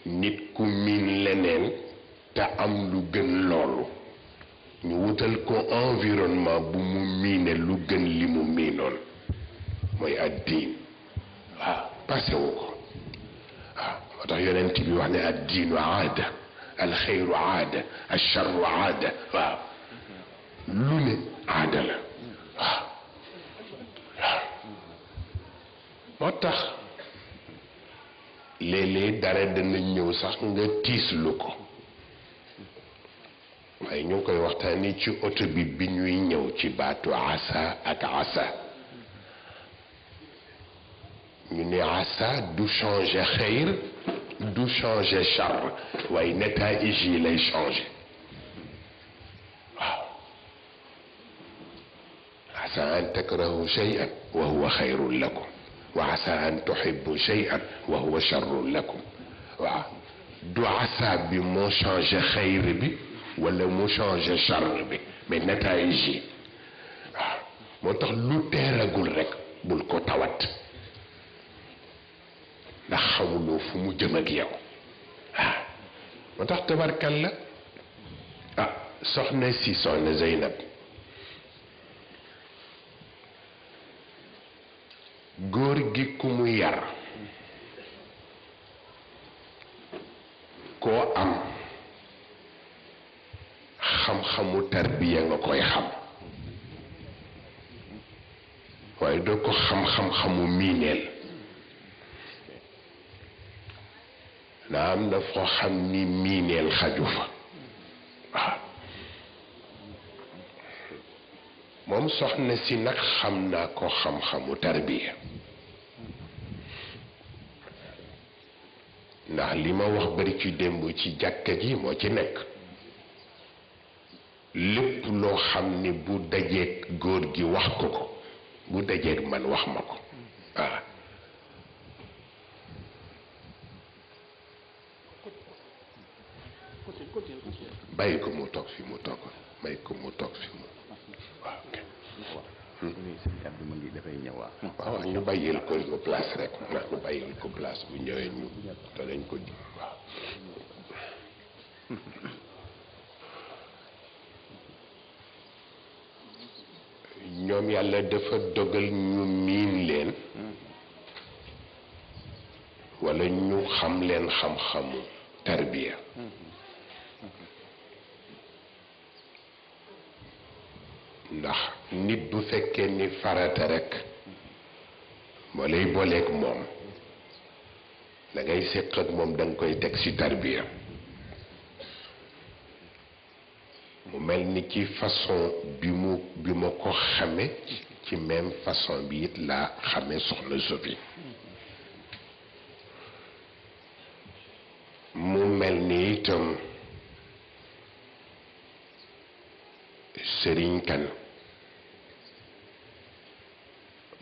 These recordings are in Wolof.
nit ku miin leneen te am lu gën loolu ñu wutal ko environnement bu mu miine lu gën li mu miinoon mooy addiin waaw passé wu ko waaw moo tax yonent bi wax ne addiinu aada alxeyru aada alcharru aada waaw lu ne aada la waaw waaw moo tax léeg-léeg dara dana ñëw sax nga tiislu ko waaye ñu ngi koy waxtaani ci oto bi ñuy ñëw ci baatu asa ak asa ñu ne asa du changer xeyr du changer char waaye nataij yi lay changer waaw asa an takrahu shay'an wa huwa xayrun lakum wa asa an tuhibbu shay'an wa huwa sharrun lakum waaw du asa bi moo changer xeyr bi wala mu changer char bi mais nataij yi waaw moo tax lu teeragul rek bul ko tawat ndax xamuloo fu mu jëm ak yow ah moo tax tabarkal la ah soxna Zeynab góor gi ku mu yar koo am xam-xamu tarbiya nga koy xam waaye doo ko xam-xam-xamu miineel na am na foo xam ni miineel xaju fa waaw moom soxna si nag xam naa ko xam-xamu tarbiya ndax li ma wax bari ci démb ci jàkka ji moo ci nekk lépp loo xam ni bu dajeeg góor gi wax ko bu dajeeg man wax ma ko waaw bàyyi ko mu toog fi mu toog bàyyi ko mu toog fi mu waaw waaw ñu bàyyil ko place rek ndax ñu bàyyil ko place bu ñëwee ñu danañ ko di waaw ñoom yàlla dafa dogal ñu miin leen walla ñu xam leen xam-xamu tarbiya ndax nit bu fekkee ni farata rekk moo lay booleeg moom da ngay séq ak moom da nga koy teg ci tarbiya mu mel ni ci façon bi ma ko xame ci même façon bi it laa xame soxna Sophie mu mel ni itam Sëriñ Kan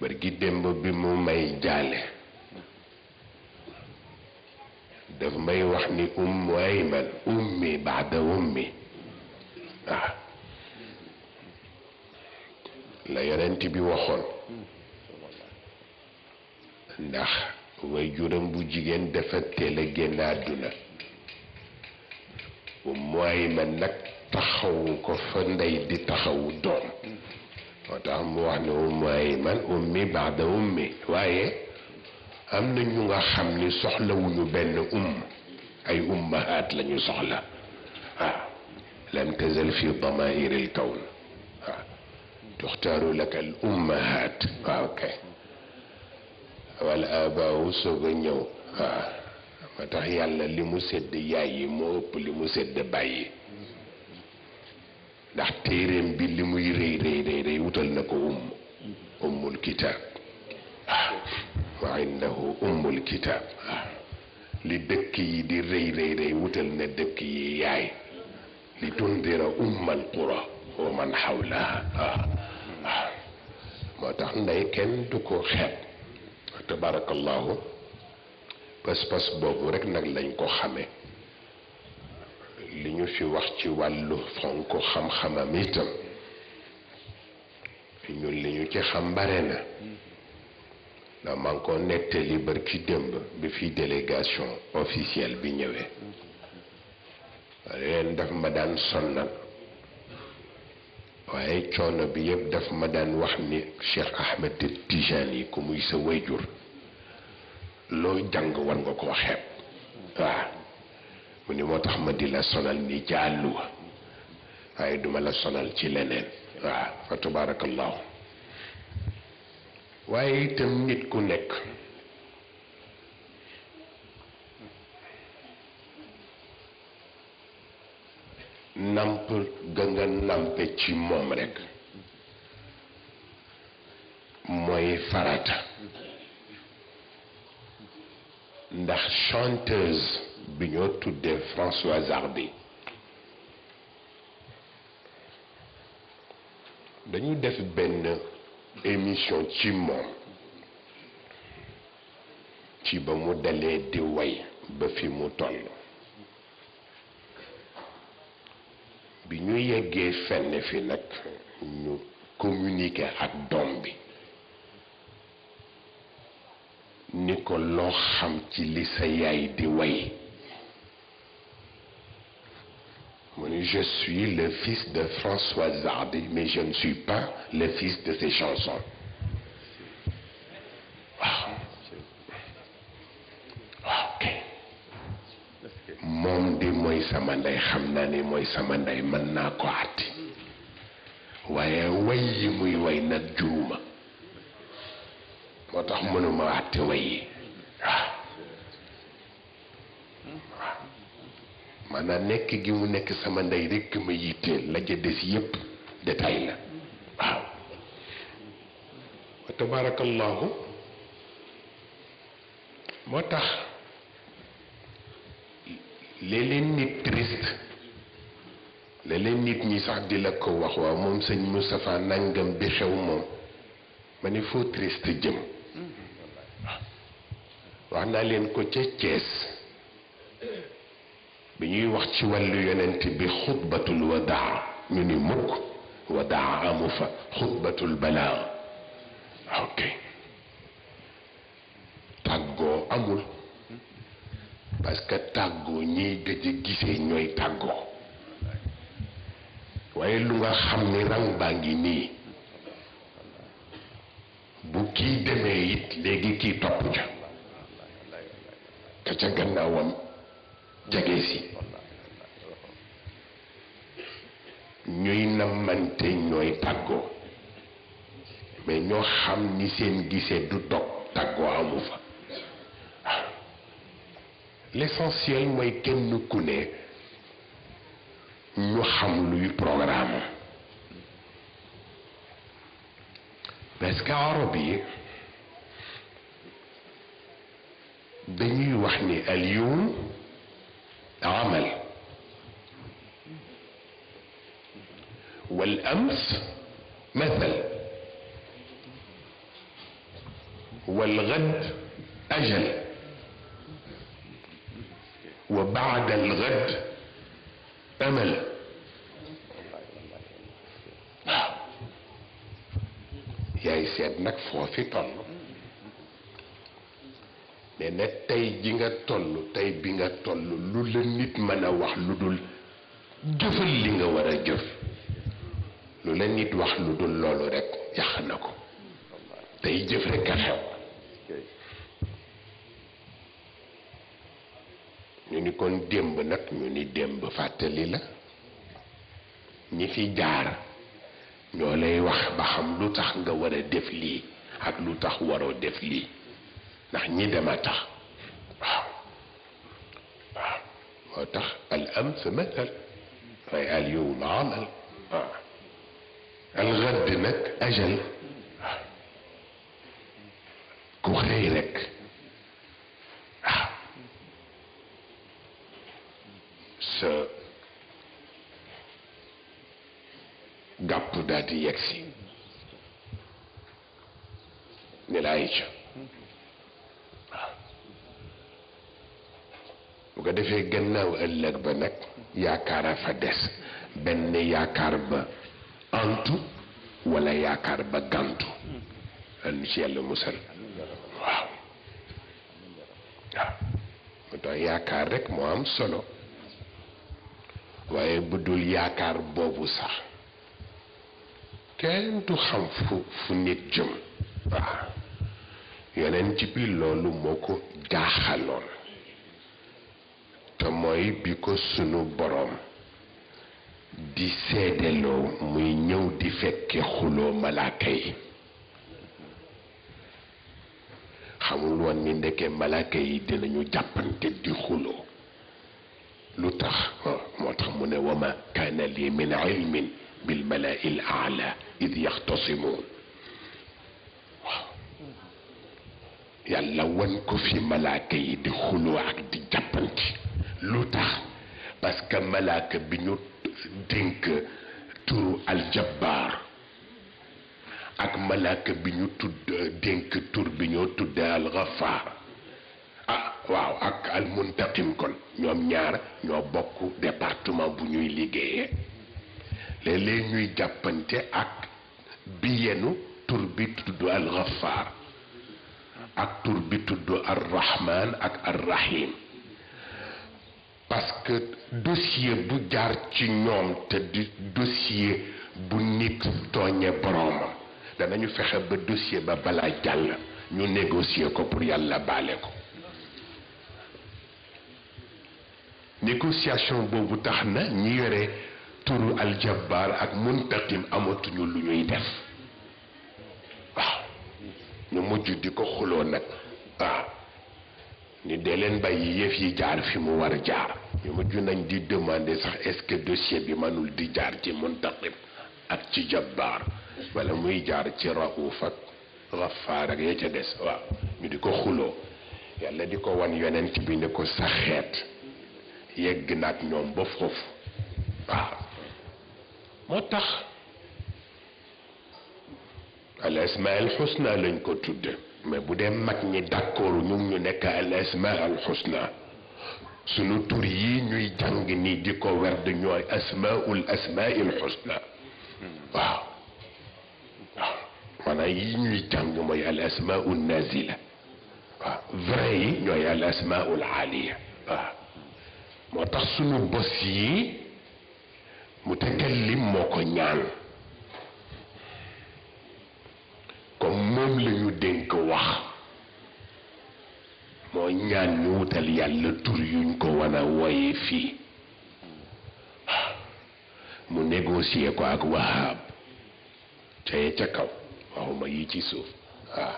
barki démb bi mu may jaale daf may wax ni Ummu Ayman ummi baada ummi waaw la yonent bi waxoon ndax waajuram bu jigéen dafa teel a génn àdduna Ummu Ayman nag taxawu ko fa ndey di taxawu doom moo tax mu wax ne Ummu Ayman ummi baada ummi waaye am na ñu nga xam ni soxlawuñu benn ay ummahaat lañu soxla waaw lam tazal fi damair al kawn waaw tuxtaaru laka al ummahaat waaw kay wal abaawu soog a ñëw waaw moo tax yàlla li mu sedd yaay yi moo ëpp li mu sedd bàyyi ndax téeréem bi li muy rëy wutal na ko ummul kitaab wa innahu ummul kitaab li dëkk yi di rëy wutal na dëkk yi yaay li tundira ummal qura wa man xawlaha moo tax ndey kenn du ko xeeb tabarakallahu pas-pas boobu rek nag lañ ko xame li ñu fi wax ci wàllu fonk xam-xamam itam ñun li ñu ci xam bare na maa ngi ko nettali barki démb bi fi délégation officielle bi ñëwee leen daf ma daan sonnal waaye coono bi yëpp daf ma daan wax ni Cheikh Ahmed Tijani ku muy sa wayjur loo jàng war nga koo xeeb waaw mu ni moo tax ma di la sonal ni jàlluwa waaye duma la sonal ci leneen waaw fa tabarakallahu waaye itam nit ku nekk namp ga nga nampe ci moom rekk mooy farata ndax chanteuse bi ñoo tuddee Françoise Hardy dañu def benn émission ci moom ci ba mu dalee di way ba fi mu toll bi ñu yeggee fenn fi nag ñu communiquer ak doom bi ni ko loo xam ci li sa yaay di way mu ni je suis le fils de Françoise Hardy mais je ne suis pas le fils de ses chansons waaw waaw ok moom di mooy sama ndey xam naa ni mooy sama ndey mën naa ko àtti waaye way yi muy way nag juuma moo tax mënuma àtte way yi waaw maanaam nekk gi mu nekk sama ndey rekk ma yitteel la ca des yépp détail la waaw wa tabarakallahu moo tax léeg-léeg nit triste léeg-léeg nit ñi sax di la ko wax waaw moom sëñ Moustapha nangam bi xew moom ma ni foo triste jëm wax naa leen ko ca Thiès bi ñuy wax ci wàllu yonent bi xutbatul wadaa ñu ni mukk wadaa amu fa xutbatul balaa ok tàggoo amul parce que tàggoo ñiy gëj a gisee ñooy tàggoo waaye lu nga xam ni rang baa ngi nii bu kii demee it léegi kii topp ca ka ca gannaawam jege si ñuy namante ñooy tàggoo mais ñoo xam ni seen gisee du dog tàggoo amu fa l'essentiel mooy kenn ku ne ñu xam luy programme parce que arab yi dañuy wax ni al yawm amal wal ams mathal wal ghad ajal wa ba'da al ghad amal waaw yaay seet nag foofi toll ne na tey ji nga toll tey bi nga toll lu la nit mën a wax lu dul jëfal li nga war a jëf lu la nit wax lu dul loolu rekk yàq na ko tey jëf rekk a xew ñu ni kon démb nag ñu ni démb fàttali la ñi fi jaar ñoo lay wax ba xam lu tax nga war a def lii ak lu tax waroo def lii ndax ñi dema tax waaw waaw moo tax al ams mathal waaye al yawm amal waaw al ghad nag ajal waaw ku xëy rek waaw sa gàpp daal di yegsi ni la ay ca waaw bu ko defee gannaaw ëllëg ba nag yaakaar a fa des benn yaakaar ba antu wala yaakaar ba gàntu al ci yàlla musal to yaakaar rek moo am solo waaye bu dul yaakaar boobu sax kenn du xam fu nit jëm waaw yonent bi loolu moo ko jaaxaloon te mooy bi ko sunu boroom di seedeloo muy ñëw di fekke xuloo malaaka yi xamul woon ni ndeke malaaka yi dinañu jàppante di xuloo lu tax moo tax mu ne wa ma kaana li min ilmin bil malaa'i al a'la id yaxtasimuun waaw yàlla wan ko fi malaaka yi di xuloo ak di jàppante lu tax parce que malaaka bi ñu dénk turu aljabbaar ak malaaka bi ñu tudd dénk tur bi ñoo tudde alxafaar waaw ak almuntaqim kon ñoom ñaar ñoo bokk département bu ñuy liggéeyee léeg-léeg ñuy jàppante ak bi yenu tur bi tudd alxafaar ak tur bi tudd arrahman ak arrahim parce que dossier bu jaar ci ñoom te di dossier bu nit tooñe boroomam danañu fexe ba dossier ba balaa jàll ñu négocier ko pour yàlla baale ko négociation boobu tax na ñi yore turu aljabbaar ak muntaqim amatuñu lu ñuy def waaw ñu mujj di ko xuloo nag waaw ni dee leen bàyyi yëf yi jaar fi mu war jaar ñu mujj nañ di demander sax est-ce que dossier bi mënul di jaar ci muntaqim ak ci jabbaar wala muy jaar ci rauf ak ghafaar ak ya ca des waaw ñu di ko xuloo yàlla di ko wan yonent bi ne ko sa xeet yegg nag ñoom ba foofu waaw moo tax al asmaa al xusna lañ ko tudde mais bu dee mag ñi d'accord ñu nekk al asmaa al xusna sunu tur yi ñuy jàng ni di ko werd ñooy asmaul asmail xusna waaw waaw maanaam yi ñuy jàng mooy al asmaul nazila waaw vrai yi ñooy al asmaul aliya waaw moo tax sunu bos yi mutakallim moo ko ñaan comme moom la ñu dénk wax moo ñaan ñu wutal yàlla tur yuñ ko wan a wooye fii mu négocier ko ak Wahab te ca kaw waxuma yi ci suuf waaw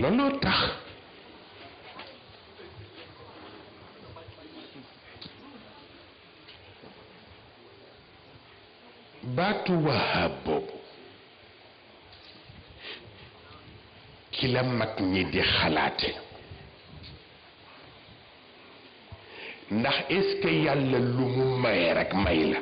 looloo tax baatu Wahab boobu ki la mag ñi di xalaate ndax est-ce que yàlla lu mu maye rek may la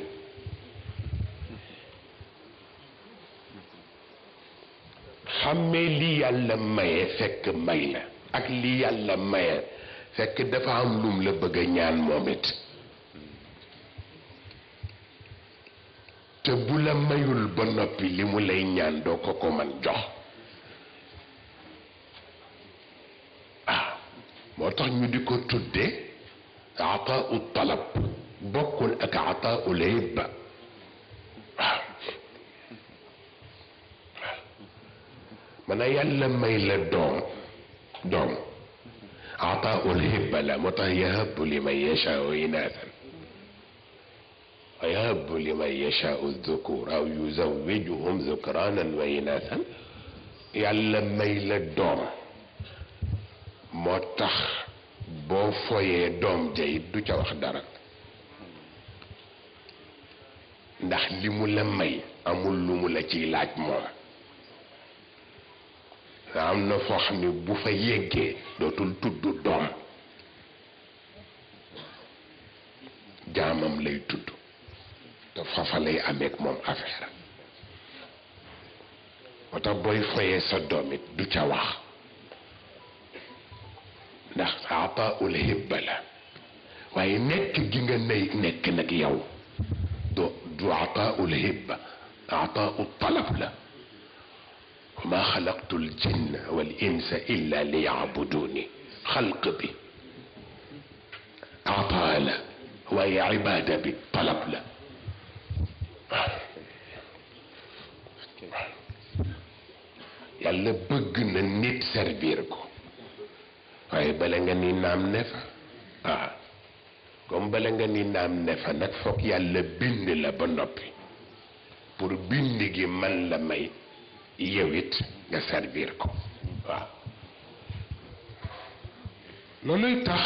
xàmmee li yàlla maye fekk may la ak li yàlla maye fekk dafa am lum la bëgg a ñaan moom it te bu la mayul ba noppi li mu lay ñaan doo ko ko man jox moo tax ñu di ko tudde ataau talab bokkul ak ataau hibba waaw man a yàlla may la doom ataau hibba la moo tax yahabu liman yashaau inathan wa yahabu liman yashaau dhukur aw yuzawijuhum dhukranan wa inathan yàlla may la doom moo tax boo foyee doom jayit du ca wax dara ndax li mu la may amul lu mu la ciy laaj moom am na foo xam ne bu fa yeggee dootul tudd doom jaamam lay tudd te fafa lay ameek moom affaire moo tax booy foyee sa doom it du ca wax ndax ataaul hibba la waaye nekk gi nga nekk nag yow du ataaul hibba ataaul talab la wa ma xalaqtu l jinna wal insa illa li yaabuduni xalq bi waaye ibaada bi talab la yàlla bëgg na nit servir ko waaye bala nga ni naam ne fa comme bala nga ni naam ne fa nag foog yàlla bind la ba noppi pour bind gi man la may yow it nga servir ko waaw looluy tax